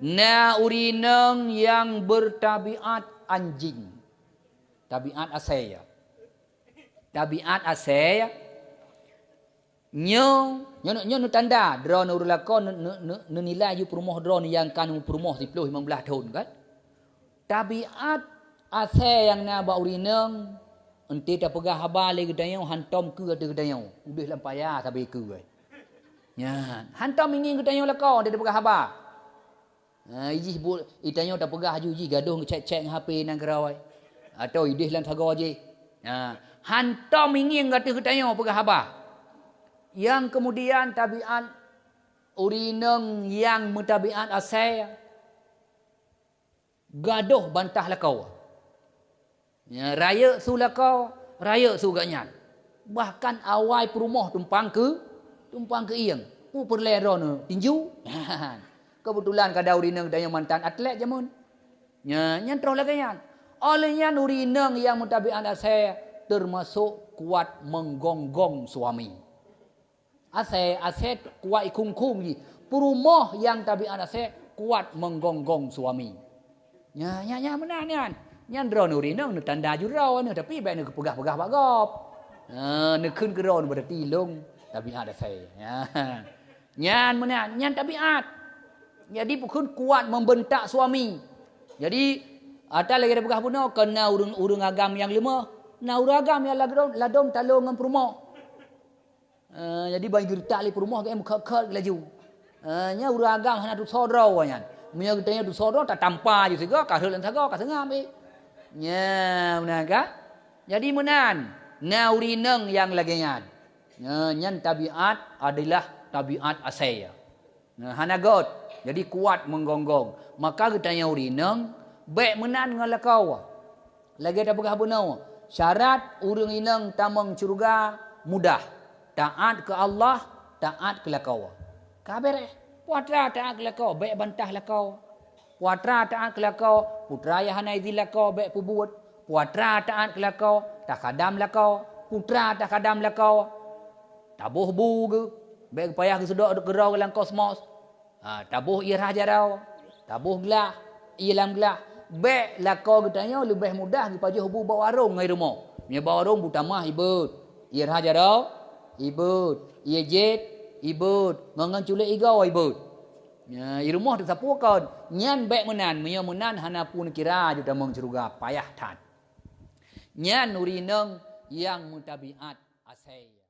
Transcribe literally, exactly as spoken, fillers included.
Na ureueng inong nyang beutabiat anjing. Tabiat asèe, ya. Tabiat asèe, ya. Nyoe, nyoe, nyoe neutanda droeneuh ureueng lakoe ne-, ne-, ne-, neunilai ju peurumoh droeneuh nyang ka neupeurumoh siplôh limong blaih thôn, kan? Tabiat asèe nyang na bak ureueng inong, eunteuk tapeugah haba lé geutanyoe hantom keu ateueh geutanyoe, udeh lam paya sabe keu, eh. Nyan, hantom ingieng geutanyoe lakoe eunteuk tapeugah haba. Ha, ijih bu-, itanyoe tapeugah aju jih gadoh ngecek-cek ngon H P nanggroe, eh. Atau ideh lam sagoe jih. Ha, hantom ingieng ateueh geutanyoe peugah haba. Nyang keumudian tabiat ureueng inong nyang meutabiat asèe, gadoh bantah lakoe. Ya, rayeuk su lakoe, rayeuk su gobnyan. Bahkan awai peurumoh tumpang keu, tumpang keu ieng. Peue peureulèe droeneuh tinju? Keubeutulan kada ureueng inong geutanyoe mantan atlet jameun. Nya, nyan troh lagèe nyan. Óh lheueh nyan ureueng inong nyang meutabiat asèe teumasok kuat menggonggong suami. Asèe, asèe kuat ikhum-khum jih. Peurumoh nyang tabiat asèe kuat menggonggong suami. Nya, nya, nya meunan nyan. Nyan droeneuh ureueng inong neutanda ju droeneuh, tapi bèk neupeugah-peugah bak gob. Ha, neukheun keu droeneuh berarti lôn tabiat asèe. Nya. Nyan meunan, nyan tabiat. Jadi peukheun kuat membentak suami. Jadi, ata lagèe tapeugah bunoe, kon na ureueng, ureueng agam nyang leumoh, na ureueng agam nyang ladôm, ladôm talô ngon peurumoh. Eh, jadi ban geureutak lé peurumoh geuh meukhot-khot laju. Eh, nyan ureueng agam hana tusoe droe nyan. Meunyoe geutanyoe tusoe droe, tatampa ju sigoe, ka rhot lam sagoe, ka seungab, eh. Nyan, meunan ka? Jadi meunan, na ureueng inong nyang lagèe nyan. Nyan, nyan tabiat adalah tabiat asèe. Nah, hana göt, jadi kuat menggonggong. Maka geutanyoe ureueng inong, bèk meunan ngon lakoe. Lagèe tapeugah bunoe, syarat ureueng inong tamong syeuruga mudah. Taat keu Allah, taat keu lakoe. Ka bèrèh. Peue atra taat keu lakoe, bèk bantah lakoe. Peue atra taat keu lakoe, peue atra nyang hana idhin lakoe, bèk peubuet. Peue atra taat keu lakoe, takhadam lakoe. Peue atra takhadam lakoe, taboh bu geuh, bèk geupayah geusudok keudroe lam kosmos. Ha, taboh ié rhah jaroe, taboh glah, ié lam glah. Bèk lakoe geutanyoe leubèh mudah geupajoh bu bak warông ngon ié rumoh. Meunyoe bak warông bu tamah ibeuet, ié rhah jaroe ibeuet, ié jét ibeuet, ngon, ngon culek igoe ibeuet. Nya, ié rumoh teusapeue kon. Nyan bèk meunan, meunyoe meunan hana peue neukira ju tamong syeuruga, payah that. Nyan ureueng inong nyang meutabiat asèe.